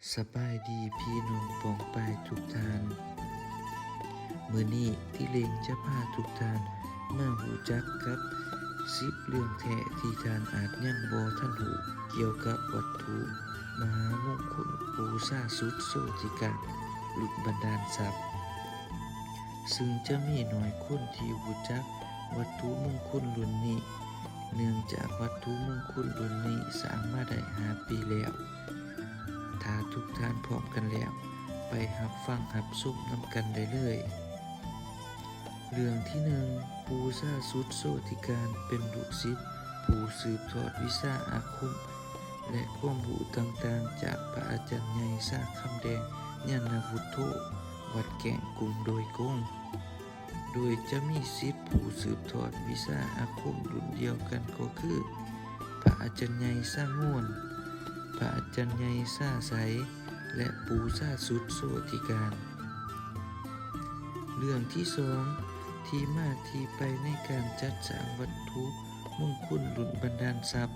ສະບາຍດີພີ່ນ້ອງປ້ອງປາຍທຸກທ່ານ. ມື້ນີ້ຕິເລັງຈະພາທຸກທ່ານມາຮູ້ຈັກກັບສິບເລື່ອງແທ້ທີ່ທ່ານອາດຍັງບໍ່ທັນຮູ້ ກ່ຽວກັບວັດຖຸມະຫາມຸງຄຸນປູຊາຊຸດໂຊຕິການລຸນບັນດານຊັບ. ຊຶ່ງຈະມີໜ້ອຍຄົນທີ່ຮູ້ຈັກວັດຖຸມຸງຄຸນລຸນນີ້, ເນື່ອງຈາກວັດຖຸມຸງຄຸນລຸນນີ້ສ້າງມາໄດ້ຫ້າປີແລ້ວ. ຖ້າທຸກທ່ານພ້ອມກັນແລ້ວ, ໄປຮັບຟັງຮັບຊົມນຳກັນໄດ້ເລີຍ. ເລື່ອງທີໜຶ່ງ, ປູຊາຊຸດໂຊຕິການເປັນລູກສິດຜູ້ສືບທອດວິຊາອາຄົມ ແລະ ຄວາມຮູ້ຕ່າງໆຈາກພະອາຈານໃຫຍ່ຊາຄຳແດງ ຍານະວຸດໂທ ວັດແກ້ງ ກຸງໂດຍກົງ. ໂດຍຈະມີສິດຜູ້ສືບທອດວິຊາອາຄົມລຸ້ນດຽວກັນກໍຄື ພະອາຈານໃຫຍ່ຊາງວນ, ພະອາຈານໃຫຍ່ຊາໄຊ ແລະ ປູຊາຊຸດໂຊຕິການ. ເລື່ອງທີສອງ, ທີ່ມາທີ່ໄປໃນການຈັດສ້າງວັດຖຸມຸງຄຸນລຸນບັນດານຊັບ.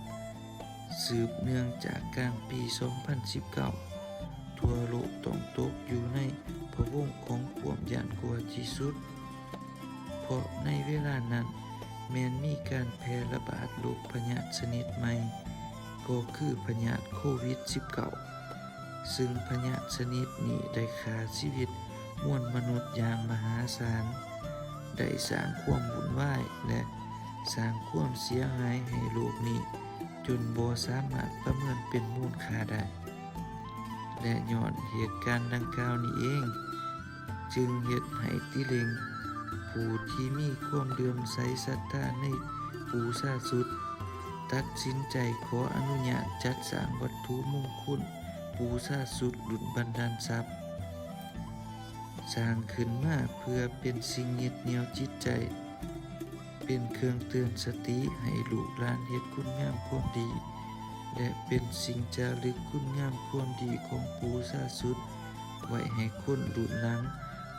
ສືບເນື່ອງຈາກກາງປີສອງພັນສິບເກົ້າ, ທົ່ວໂລກຕ້ອງຕົກຢູ່ໃນພະວົງຂອງຄວາມຢ້ານກົວທີ່ສຸດ, ເພາະໃນເວລານັ້ນແມ່ນມີການແຜ່ລະບາດໂລກພະຍາດຊະນິດໃໝ່, ກໍຄືພະຍາດໂຄວິດສິບເກົ້າ, ຊຶ່ງພະຍາດຊະນິດນີ້ໄດ້ຂ້າຊີວິດມວນມະນຸດຢ່າງມະຫາສານ, ໄດ້ສ້າງຄວາມວຸ່ນວາຍ ແລະ ສ້າງຄວາມເສຍຫາຍໃຫ້ໂລກນີ້ ຈົນບໍ່ສາມາດປະເມີນເປັນມູນຄ່າໄດ້ ແລະ ຍ້ອນເຫດການດັ່ງກ່າວນີ້ເອງ, ຈຶ່ງເຮັດໃຫ້ຕິເລັງ ຜູ້ທີ່ມີຄວາມເຫຼື້ອມໃສສັດທາໃນປູຊາຊຸດ ຕັດສິນໃຈຂໍອະນຸຍາດຈັດສ້າງວັດຖຸມຸງຄຸນປູຊາຊຸດລຸນບັນດານຊັບ. ສ້າງຂຶ້ນມາເພື່ອເປັນສິ່ງຍຶດໜຽວຈິດໃຈ, ເປັນເຄື່ອງເຕືອນສະຕິໃຫ້ລູກຫຼານເຮັດຄຸນງາມຄວາມດີ ແລະ ເປັນສິ່ງຈາລຶກຄຸນງາມຄວາມດີຂອງປູຊາຊຸດໄວ້ໃຫ້ຄົນລຸ້ນຫຼັງ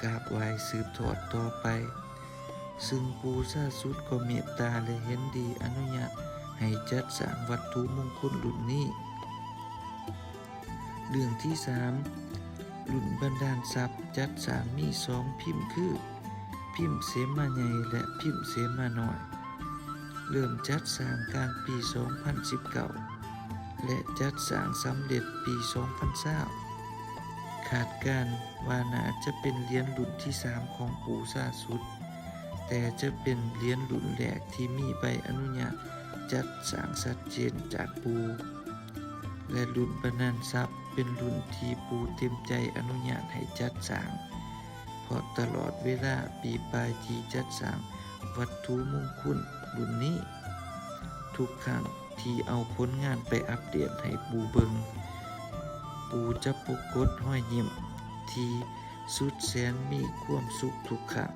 ກາບໄຫວ້ສືບທອດຕໍ່ໄປ. ຊຶ່ງປູຊາຊຸດກໍເມດຕາ ແລະ ເຫັນດີອະນຸຍາດໃຫ້ຈັດສ້າງວັດຖຸມຸງຄຸນລຸ້ນນີ້. ເລື່ອງທີສາມ, ລຸນບັນດານຊັບຈັດສ້າງມີສອງພິມຄື ພິມເສມາໃຫຍ່ ແລະ ພິມເສມານ້ອຍ. ເລີ່ມຈັດສ້າງກາງປີສອງພັນສິບເກົ້າ ແລະ ຈັດສ້າງສຳເລັດປີສອງພັນຊາວ. ຄາດການວ່າໜ້າຈະເປັນຫຼຽນລຸ້ນທີສາມຂອງປູຊາຊຸດ, ແຕ່ຈະເປັນຫຼຽນລຸ້ນແລກທີ່ມີໃບອະນຸຍາດຈັດສ້າງຊັດເຈນຈາກປູ ແລະ ລຸນບັນດານຊັບເປັນລຸ້ນທີ່ປູເຕັມໃຈອະນຸຍາດໃຫ້ຈັດສ້າງ, ເພາະຕະຫຼອດເວລາປີປາຍທີ່ຈັດສ້າງວັດຖຸມຸງຄຸນລຸ້ນນີ້, ທຸກຄັ້ງທີ່ເອົາຜົນງານໄປອັບເດດໃຫ້ປູເບິ່ງ, ປູຈະປົກກົດຮອຍຍິ້ມທີ່ສຸດແສນມີຄວາມສຸກທຸກຄັ້ງ.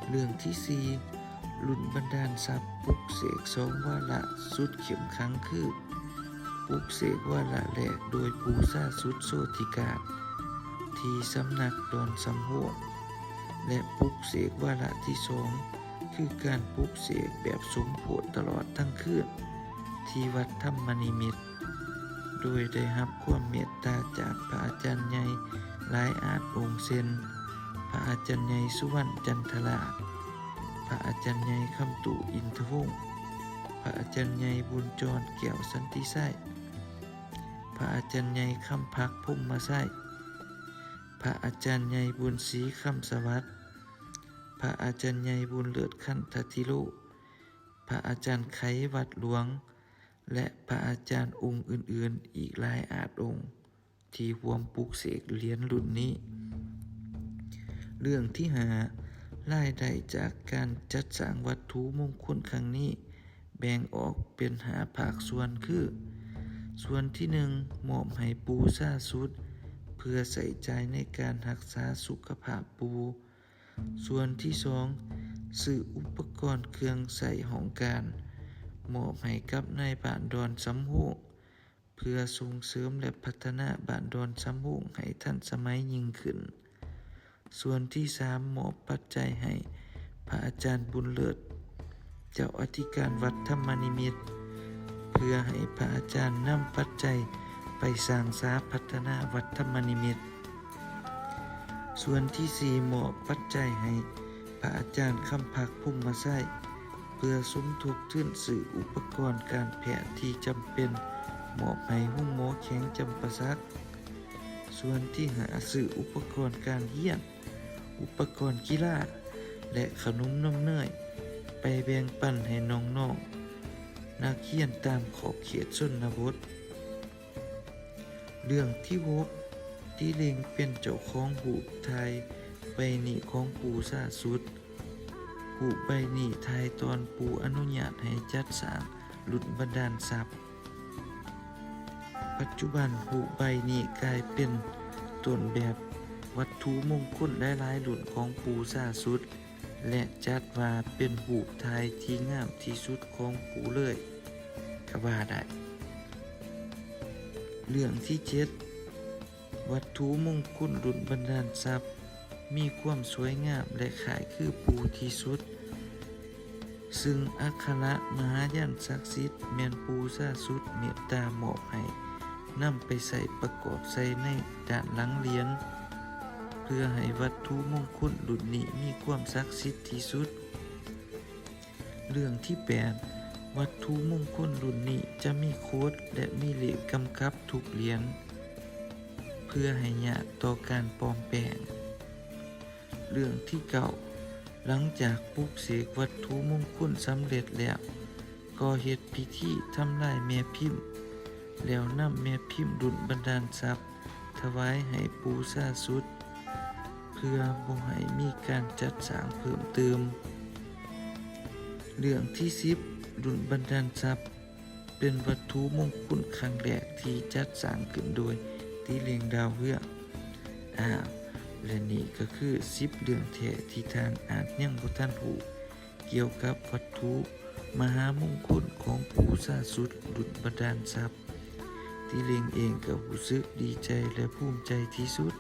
ເລື່ອງທີສີ່, ລຸນບັນດານຊັບປຸກເສກສອງວາລະສຸດເຂັ້ມຂັງຄື ປຸກເສກວາລະແລກໂດຍປູຊາຊຸດໂຊຕິການທີ່ສຳນັກດອນສຳໂຮງ ແລະ ປຸກເສກວາລະທີສອງ ຄືການປຸກເສກແບບສົມໂພດຕະຫຼອດທັງຄືນທີ່ວັດທຳມະນິມິດ. ໂດຍໄດ້ຮັບຄວາມເມດຕາຈາກພະອາຈານໃຫຍ່ຫຼາຍອາດອົງ ເຊັ່ນ ພະອາຈານໃຫຍ່ສຸວັນ ຈັນທະລາດ, ພະອາຈານໃຫຍ່ຄຳຕູ້ ອິນທະວົງ, ພະອາຈານໃຫຍ່ບຸນຈອນ ແກ້ວສັນຕິໄຊ, ພະອາຈານໃຫຍ່ຄຳພັກ ພົມມະໄຊ, ພະອາຈານໃຫຍ່ບຸນສີ ຄຳສະຫວັດ, ພະອາຈານໃຫຍ່ບຸນເລີດ ຄັນທະທິໂລ, ພະອາຈານໄຂ ວັດຫຼວງ ແລະ ພະອາຈານອົງອື່ນໆອີກຫຼາຍອາດອົງທີ່ຮ່ວມປຸກເສກຫຼຽນລຸ້ນນີ້. ເລື່ອງທີຫ້າ, ລາຍໄດ້ຈາກການຈັດສ້າງວັດຖຸມຸງຄຸນຄັ້ງນີ້ແບ່ງອອກເປັນຫ້າພາກສ່ວນຄື, ສ່ວນທີໜຶ່ງ ມອບໃຫ້ປູຊາຊຸດ ເພື່ອໃຊ້ຈ່າຍໃນການຮັກສາສຸຂະພາບປູ. ສ່ວນທີສອງ ຊື້ອຸປະກອນເຄື່ອງໃຊ້ຫ້ອງການ ມອບໃຫ້ກັບນາຍບ້ານດອນສຳໂຮງ ເພື່ອສົ່ງເສີມ ແລະ ພັດທະນາບ້ານດອນສຳໂຮງໃຫ້ທັນສະໄໝຍິ່ງຂຶ້ນ. ສ່ວນທີສາມ ມອບປັດໄຈໃຫ້ພະອາຈານບຸນເລີດ ເຈົ້າອະທິການວັດທຳມະນິມິດ ເພື່ອໃຫ້ພະອາຈານນຳປັດໄຈ ໄປສ້າງສາພັດທະນາວັດທຳມະນິມິດ. ສ່ວນທີສີ່ ມອບປັດໄຈໃຫ້ພະອາຈານຄຳພັກ ພົມມະໄຊ ເພື່ອສົມທົບທຶນຊື້ອຸປະກອນການແພດທີ່ຈຳເປັນ ມອບໃຫ້ໂຮງໝໍແຂວງຈຳປາສັກ. ສ່ວນທີຫ້າ ຊື້ອຸປະກອນການຮຽນ, ອຸປະກອນກິລາ ແລະ ຂະໜົມນົມເນີຍ ໄປແບ່ງປັນໃຫ້ນ້ອງໆນັກຮຽນຕາມຂອບເຂດຊົນນະບົດ. ເລື່ອງທີຫົກ ຕີເລັງເປັນເຈົ້າຂອງຮູບຖ່າຍໃບນີ້ຂອງປູ່ຊາສຸດ. ຮູບໃບນີ້ຖ່າຍຕອນປູ່ອະນຸຍາດໃຫ້ຈັດສ້າງລຸ້ນບັນດານຊັບ. ປັດຈຸບັນຮູບໃບນີ້ກາຍເປັນຕົ້ນແບບວັດຖຸມົງຄຸນຫຼາຍໆລຸ້ນຂອງປູ່ຊາສຸດ ແລະ ຈັດວ່າເປັນຮູບຖ່າຍທີ່ງາມທີ່ສຸດຂອງປູ່ເລີຍກະວ່າໄດ້. ເລື່ອງທີເຈັດ ວັດຖຸມົງຄຸນລຸ້ນບັນດານຊັບ ມີຄວາມສວຍງາມ ແລະ ຄ້າຍຄືປູ່ທີ່ສຸດ, ຊຶ່ງອັກຂະລະມະຫາຍັນສັກສິດແມ່ນປູ່ຊາສຸດເມດຕາມອບໃຫ້ ນຳໄປໃຊ້ປະກອບໃສ່ໃນດ້ານຫຼັງຫຼຽນ ເພື່ອໃຫ້ວັດຖຸມົງຄຸນລຸ້ນນີ້ມີຄວາມສັກສິດທີ່ສຸດ. ເລື່ອງທີແປດ ວັດຖຸມົງຄຸນລຸ້ນນີ້ຈະມີໂຄດ ແລະ ມີເລກກຳກັບທຸກຫຼຽນ ເພື່ອໃຫ້ຍາກຕໍ່ການປອມແປງ. ເລື່ອງທີເກົ້າ ຫຼັງຈາກປຸກເສກວັດຖຸມົງຄຸນສຳເລັດແລ້ວ, ກໍເຮັດພິທີທຳລາຍແມ່ພິມ ແລ້ວນຳແມ່ພິມລຸ້ນບັນດານຊັບ ຖວາຍໃຫ້ປູ່ຊາສຸດ ເພື່ອບໍ່ໃຫ້ມີການຈັດສ້າງເພີ່ມເຕີມ. ເລື່ອງທີສິບ ລຸ້ນບັນດານຊັບ ເປັນວັດຖຸມົງຄຸນຄັ້ງແລກທີ່ຈັດສ້າງຂຶ້ນໂດຍຕີເລັງດາວເຮືອງ. ອາ ແລະ ນີ້ກໍຄືສິບເລື່ອງແທ້ທີ່ທ່ານອາດຍັງບໍ່ທັນຮູ້ ກ່ຽວກັບວັດຖຸມະຫາມົງຄຸນຂອງປູ່ຊາສຸດລຸ້ນບັນດານຊັບ. ຕີເລັງເອງກໍຮູ້ສຶກດີໃຈ ແລະ ພູມໃຈທີ່ສຸດ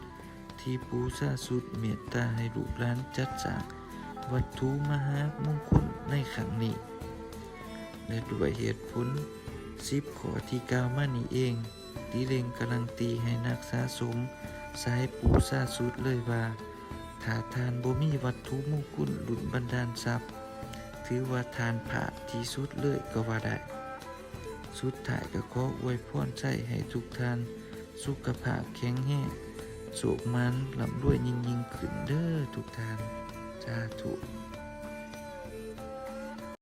ທີ່ປູ່ຊາສຸດເມດຕາໃຫ້ລູກຫຼານຈັດສ້າງວັດຖຸມະຫາມົງຄຸນໃນຄັ້ງນີ້ ແລະ ດ້ວຍເຫດຜົນສິບຂໍ້ທີ່ກ່າວມານີ້ເອງ, ຕີເລັງກາລັນຕີໃຫ້ນັກສະສົມສາຍປູ່ຊາສຸດເລີຍວ່າ ຖ້າທ່ານບໍ່ມີວັດຖຸມົງຄຸນລຸ້ນບັນດານຊັບ ຖືວ່າທ່ານພາດທີ່ສຸດເລີຍກໍວ່າໄດ້. ສຸດທ້າຍກໍຂໍອວຍພອນໄຊໃຫ້ທຸກທ່ານສຸຂະພາບແຂງແຮງ, ໂຊກໝານ, ລ່ຳລວຍຍິ່ງໆຂຶ້ນເດີທຸກທ່ານ. ສາທຸ.